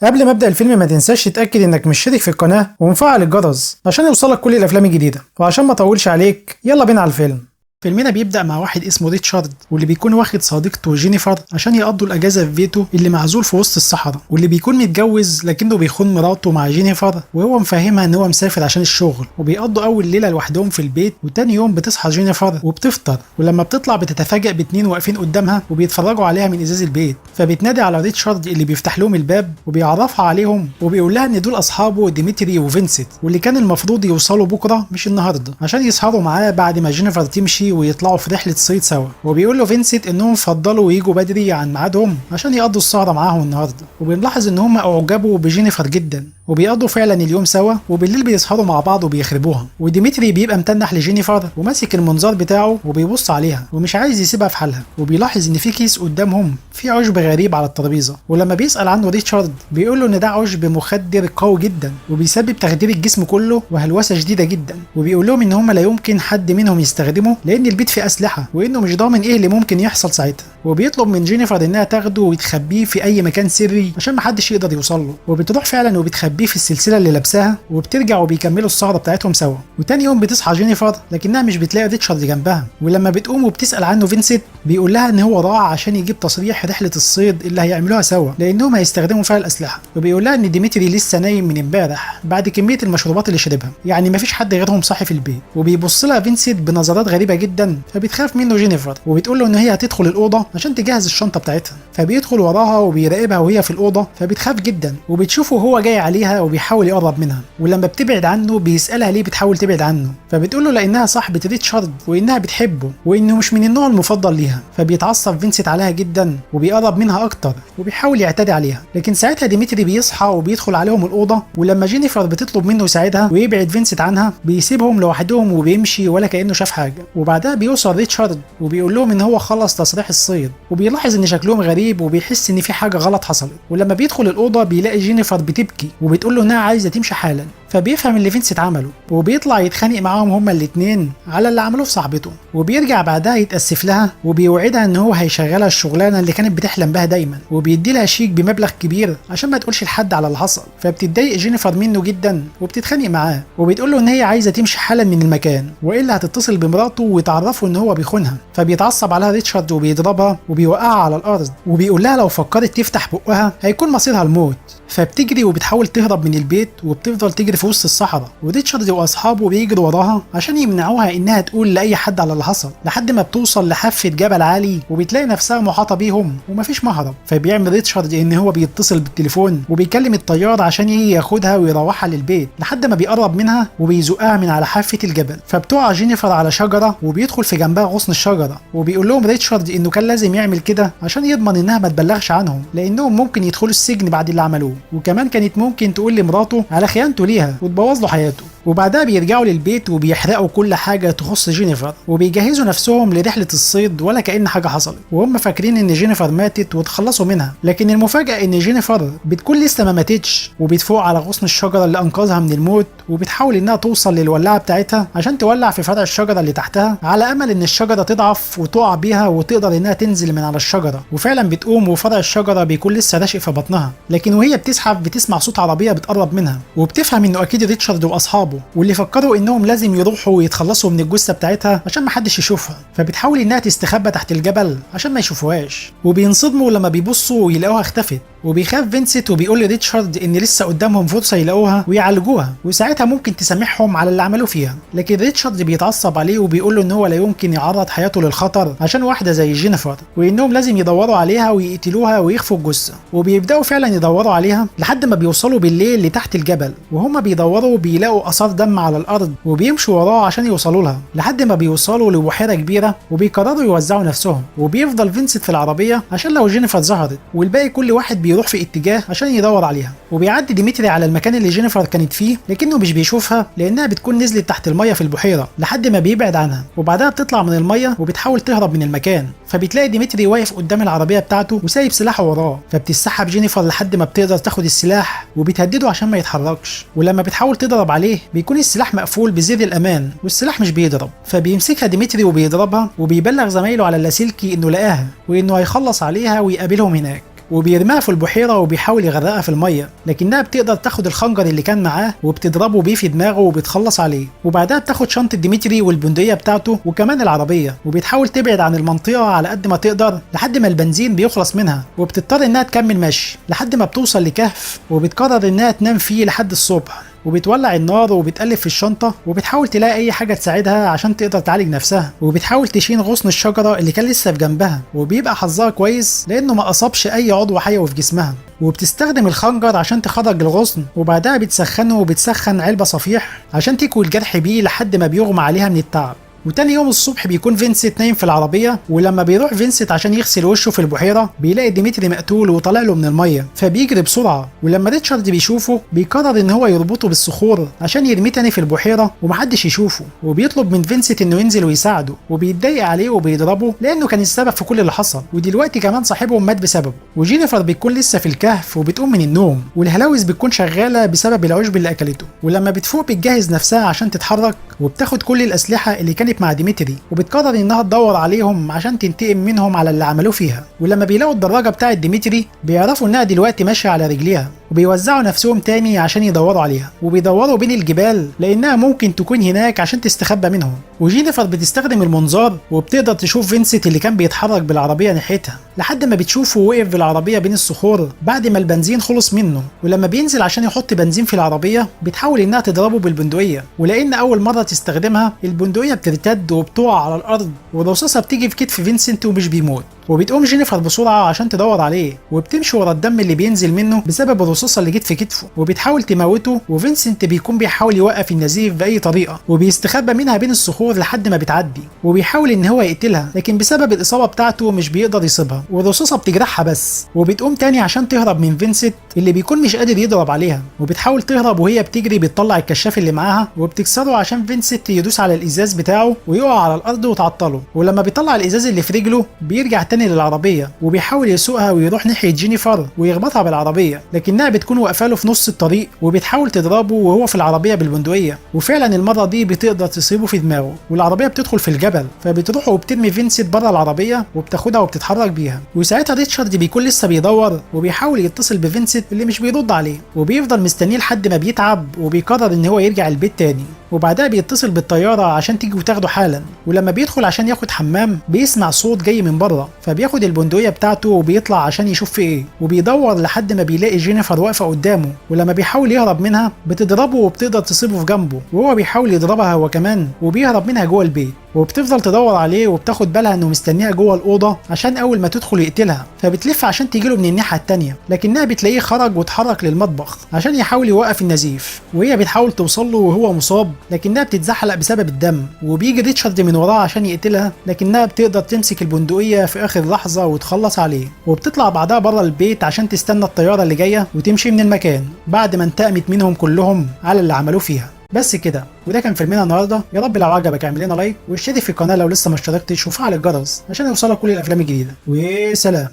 قبل ما ابدا الفيلم ما تنساش تتاكد انك مشترك في القناة ومفعل الجرس عشان يوصلك كل الافلام الجديدة. وعشان ما اطولش عليك يلا بينا على الفيلم. فيلمنا بيبدأ مع واحد اسمه ريتشارد، واللي بيكون واخد صديقته جينيفر عشان يقضوا الأجازة في بيته اللي معزول في وسط الصحراء، واللي بيكون متجوز لكنه بيخون مراته مع جينيفر وهو مفهمها ان هو مسافر عشان الشغل. وبيقضوا أول ليلة لوحدهم في البيت، وتاني يوم بتصحى جينيفر وبتفطر، ولما بتطلع بتتفاجأ باتنين واقفين قدامها وبيتفرجوا عليها من إزاز البيت. فبتنادي على ريتشارد اللي بيفتح لهم الباب وبيعرفها عليهم وبيقول لها ان دول أصحابه ديمتري وفينسنت، واللي كان المفروض يوصلوا بكرة مش النهارده عشان يسهروا معاه بعد ما جينيفر تمشي ويطلعوا في رحلة صيد سوا. وبيقول له فينسنت انهم فضلوا يجوا بدري عن ميعادهم عشان يقضوا السهرة معاهم النهارده. وبنلاحظ ان هم اعجبوا بجينيفر جدا وبيقضوا فعلا اليوم سوا، وبالليل بيسهروا مع بعض وبيخربوها. وديمتري بيبقى متنح لجينيفر وماسك المنظار بتاعه وبيبص عليها ومش عايز يسيبها في حالها. وبيلاحظ ان في كيس قدامهم في عشب غريب على الترابيزة، ولما بيسأل عنه ريتشارد بيقول له ان ده عشب مخدر قوي جدا وبيسبب تخدير الجسم كله وهلوسه شديدة جدا، وبيقول لهم ان هم لا يمكن حد منهم يستخدمه لان البيت فيه اسلحة وانه مش ضامن ايه اللي ممكن يحصل ساعتها. وبيطلب من جينيفر انها تاخده وتخبيه في اي مكان سري عشان محدش يقدر يوصل له، وبتروح فعلا وبتخبيه في السلسلة اللي لابساها، وبترجع وبيكملوا السهرة بتاعتهم سوا. وتاني يوم بتصحى جينيفر لكنها مش بتلاقي ريتشارد جنبها، ولما بتقوم وبتسال عنه فينسنت بيقول لها ان هو راح عشان يجيب تصريح رحله الصيد اللي هيعملوها سوا لانهم هيستخدموا فيها الاسلحة. وبيقول لها ان ديمتري لسه نايم من امبارح بعد كمية المشروبات اللي شربها، يعني مفيش حد غيرهم صاحي في البيت. وبيبص لها فينسنت بنظرات غريبة جدا، فبتخاف منه جينيفر وبتقول له ان هي هتدخل الاوضة عشان تجهز الشنطة بتاعتها. فبيدخل وراها وبيراقبها وهي في الاوضة، فبتخاف جدا وبتشوفه وهو جاي عليها وبيحاول يقرب منها. ولما بتبعد عنه بيسالها ليه بتحاول تبعد عنه، فبتقول له لانها صاحبه ريتشارد وانها بتحبه وانه مش من النوع المفضل ليها. فبيتعصب فينسنت عليها جدا وبيقرب منها اكتر وبيحاول يعتدي عليها، لكن ساعتها ديمتري بيصحى وبيدخل عليهم الاوضة. ولما جينيفر بتطلب منه يساعدها ويبعد فينسنت عنها بيسيبهم لوحدهم وبيمشي ولا كانه شاف حاجة. وبعدها بيوصل ريتشارد وبيقول لهم ان هو خلص تصريح الصيد، وبيلاحظ ان شكلهم غريب وبيحس ان في حاجة غلط حصلت. ولما بيدخل الاوضة بيلاقي جينيفر بتبكي وبتقول له انها عايزه تمشي حالا، فبيفهم اللي فينسنت عمله وبيطلع يتخانق معاهم هما الاتنين على اللي عملوه في صاحبته. وبيرجع بعدها يتأسف لها وبيوعدها ان هو هيشغلها الشغلانة اللي كانت بتحلم بها دايما، وبيدي لها شيك بمبلغ كبير عشان ما تقولش لحد على اللي حصل. فبتتضايق جينيفر منه جدا وبتتخانق معاه وبتقول له ان هي عايزه تمشي حالا من المكان والا هتتصل بمراته وتعرفه ان هو بيخونها. فبيتعصب عليها ريتشارد وبيضربها وبيوقعها على الارض وبيقول لها لو فكرت تفتح بقها هيكون مصيرها الموت. فبتجري وبتحاول تهرب من البيت وبتفضل تجري في وسط الصحراء، وريتشارد واصحابه بيجروا وراها عشان يمنعوها انها تقول لاي حد على اللي حصل، لحد ما بتوصل لحافه جبل عالي وبتلاقي نفسها محاطة بيهم ومفيش مهرب. فبيعمل ريتشارد ان هو بيتصل بالتليفون وبيكلم الطيار عشان يجي ياخدها ويروحها للبيت، لحد ما بيقرب منها وبيزقها من على حافة الجبل. فبتقع جينيفر على شجرة وبيدخل في جنبها غصن الشجرة، وبيقول لهم ريتشارد انه كان لازم يعمل كده عشان يضمن انها ما تبلغش عنهم لانهم ممكن يدخلوا السجن بعد اللي عملوه، وكمان كانت ممكن تقول لمراته على خيانته ليها وتبوظ له حياته. وبعدها بيرجعوا للبيت وبيحرقوا كل حاجة تخص جينيفر وبيجهزوا نفسهم لرحلة الصيد ولا كأن حاجة حصلت، وهم فاكرين ان جينيفر ماتت وتخلصوا منها. لكن المفاجأة ان جينيفر بتكون لسه ما ماتتش وبتفوق على غصن الشجرة اللي انقذها من الموت، وبتحاول انها توصل للولاعة بتاعتها عشان تولع في فرع الشجرة اللي تحتها على امل ان الشجرة تضعف وتقع بيها وتقدر انها تنزل من على الشجرة. وفعلا بتقوم وفرع الشجرة بيكون لسه راشق في بطنها، لكن وهي بتزحف بتسمع صوت عربية بتقرب منها، وبتفهم انه اكيد ريتشارد واصحابه واللي فكروا انهم لازم يروحوا ويتخلصوا من الجثة بتاعتها عشان ما حدش يشوفها. فبتحاول انها تستخبى تحت الجبل عشان ما يشوفوهاش، وبينصدموا لما بيبصوا ويلاقوها اختفت. وبيخاف فينسنت وبيقول لريتشارد ان لسه قدامهم فرصة يلاقوها ويعالجوها وساعتها ممكن تسامحهم على اللي عملوه فيها، لكن ريتشارد بيتعصب عليه وبيقول له ان هو لا يمكن يعرض حياته للخطر عشان واحدة زي جينيفر، وانهم لازم يدوروا عليها ويقتلوها ويخفوا الجثة. وبيبداوا فعلا يدوروا عليها لحد ما بيوصلوا بالليل لتحت الجبل، وهما بيدوروا بيلاقوا اثار دم على الارض وبيمشوا وراه عشان يوصلوا لها، لحد ما بيوصلوا لبحيره كبيرة وبيقرروا يوزعوا نفسهم. وبيفضل فينسنت في العربية عشان لو جينيفر ظهرت، والباقي كل واحد بيروح في اتجاه عشان يدور عليها. وبيعدي ديمتري على المكان اللي جينيفر كانت فيه لكنه مش بيشوفها لانها بتكون نزلت تحت المية في البحيرة لحد ما بيبعد عنها. وبعدها بتطلع من المية وبتحاول تهرب من المكان، فبتلاقي ديمتري واقف قدام العربية بتاعته وسايب سلاحه وراه. فبتسحب جينيفر لحد ما بتقدر تاخد السلاح وبتهدده عشان ما يتحركش، ولما بتحاول تضرب عليه بيكون السلاح مقفول بزر الامان والسلاح مش بيضرب. فبيمسكها ديمتري وبيضربها وبيبلغ زمايله على اللاسلكي انه لقاها وانه هيخلص عليها ويقابلهم هناك. وبيرميها في البحيرة وبيحاول يغرقها في المية، لكنها بتقدر تاخد الخنجر اللي كان معاه وبتضربه بيه في دماغه وبتخلص عليه. وبعدها بتاخد شنطه ديمتري والبندقيه بتاعته وكمان العربية، وبتحاول تبعد عن المنطقة على قد ما تقدر لحد ما البنزين بيخلص منها، وبتضطر انها تكمل مشي لحد ما بتوصل لكهف، وبتقرر انها تنام فيه لحد الصبح. وبتولع النار وبتقلب في الشنطة وبتحاول تلاقي أي حاجة تساعدها عشان تقدر تعالج نفسها، وبتحاول تشين غصن الشجرة اللي كان لسه في جنبها، وبيبقى حظها كويس لأنه ما أصابش أي عضو حيوي في جسمها. وبتستخدم الخنجر عشان تخرج الغصن، وبعدها بتسخنه وبتسخن علبة صفيح عشان تكوي الجرح بيه لحد ما بيغمى عليها من التعب. وتاني يوم الصبح بيكون فينسنت نايم في العربية، ولما بيروح فينسنت عشان يغسل وشه في البحيرة بيلاقي ديمتري مقتول وطالع له من المية، فبيجري بسرعة. ولما ريتشارد بيشوفه بيقرر ان هو يربطه بالصخور عشان يرميه تاني في البحيرة ومحدش يشوفه، وبيطلب من فينسنت انه ينزل ويساعده، وبيتضايق عليه وبيضربه لانه كان السبب في كل اللي حصل، ودلوقتي كمان صاحبهم مات بسببه. وجينيفر بتكون لسه في الكهف وبتقوم من النوم، والهلاوس بتكون شغالة بسبب العشب اللي اكلته. ولما بتفوق بتجهز نفسها عشان تتحرك، وبتاخد كل الاسلحة اللي كانت مع ديمتري، وبتقرر انها تدور عليهم عشان تنتقم منهم على اللي عملوه فيها. ولما بيلاقوا الدراجة بتاعه ديمتري بيعرفوا انها دلوقتي ماشية على رجليها، وبيوزعوا نفسهم تاني عشان يدوروا عليها، وبيدوروا بين الجبال لانها ممكن تكون هناك عشان تستخبى منهم. وجينيفر بتستخدم المنظار وبتقدر تشوف فينسنت اللي كان بيتحرك بالعربية ناحيتها، لحد ما بتشوفه وقف بالعربية بين الصخور بعد ما البنزين خلص منه. ولما بينزل عشان يحط بنزين في العربية بتحاول انها تضربه بالبندقيه، ولان اول مرة تستخدمها البندقية بترتد وبتقع على الارض، والرصاصه بتيجي في كتف فينسنت ومش بيموت. وبتقوم جينيفر بسرعة عشان تدور عليه، وبتمشي ورا الدم اللي بينزل منه بسبب الرصاصة اللي جت في كتفه، وبتحاول تموته. وفينسنت بيكون بيحاول يوقف النزيف باي طريقه، وبيستخبى منها بين الصخور لحد ما بتعدي، وبيحاول ان هو يقتلها، لكن بسبب الاصابة بتاعته مش بيقدر يصيبها، والرصاصه بتجرحها بس. وبتقوم تاني عشان تهرب من فينسنت اللي بيكون مش قادر يضرب عليها، وبتحاول تهرب وهي بتجري بتطلع الكشاف اللي معاها وبتكسره عشان فينسنت يدوس على الازاز بتاعه ويقع على الارض وتعطله. ولما بيطلع الازاز اللي في رجله بيرجع تاني للعربية وبيحاول يسوقها ويروح ناحية جينيفر ويخبطها بالعربية، لكنها بتكون واقفة له في نص الطريق وبتحاول تضربه وهو في العربية بالبندقيه، وفعلا المرة دي بتقدر تصيبه في دماغه، والعربية بتدخل في الجبل، فبتروح وبترمي فينسنت بره العربية وبتاخدها وبتتحرك بيها. وساعتها ريتشارد بيكون لسه بيدور وبيحاول يتصل بفينسنت اللي مش بيرد عليه، وبيفضل مستنيه لحد ما بيتعب وبيقرر ان هو يرجع البيت تاني. وبعدها بيتصل بالطيارة عشان تيجي وتاخده حالا. ولما بيدخل عشان ياخد حمام بيسمع صوت جاي من بره، فبياخد البندقية بتاعته وبيطلع عشان يشوف في ايه، وبيدور لحد ما بيلاقي جينيفر واقفة قدامه. ولما بيحاول يهرب منها بتضربه وبتقدر تصيبه في جنبه، وهو بيحاول يضربها هو كمان وبيهرب منها جوه البيت. وبتفضل تدور عليه وبتاخد بالها انه مستنيها جوه الاوضة عشان اول ما تدخل يقتلها، فبتلف عشان تجيله من الناحية التانية، لكنها بتلاقيه خرج واتحرك للمطبخ عشان يحاول يوقف النزيف، وهي بتحاول توصل له وهو مصاب لكنها بتتزحلق بسبب الدم. وبيجي ريتشارد من وراه عشان يقتلها، لكنها بتقدر تمسك البندقية في اخر لحظة وتخلص عليه. وبتطلع بعدها بره البيت عشان تستنى الطيارة اللي جاية وتمشي من المكان بعد ما انتقمت منهم كلهم على اللي عملوه فيها. بس كده، وده كان فيلمنا النهارده. يا رب لو عجبك اعمل لنا like واشترك في القناة لو لسه ما اشتركتش، وفعل الجرس عشان يوصلك كل الافلام الجديدة. وسلام.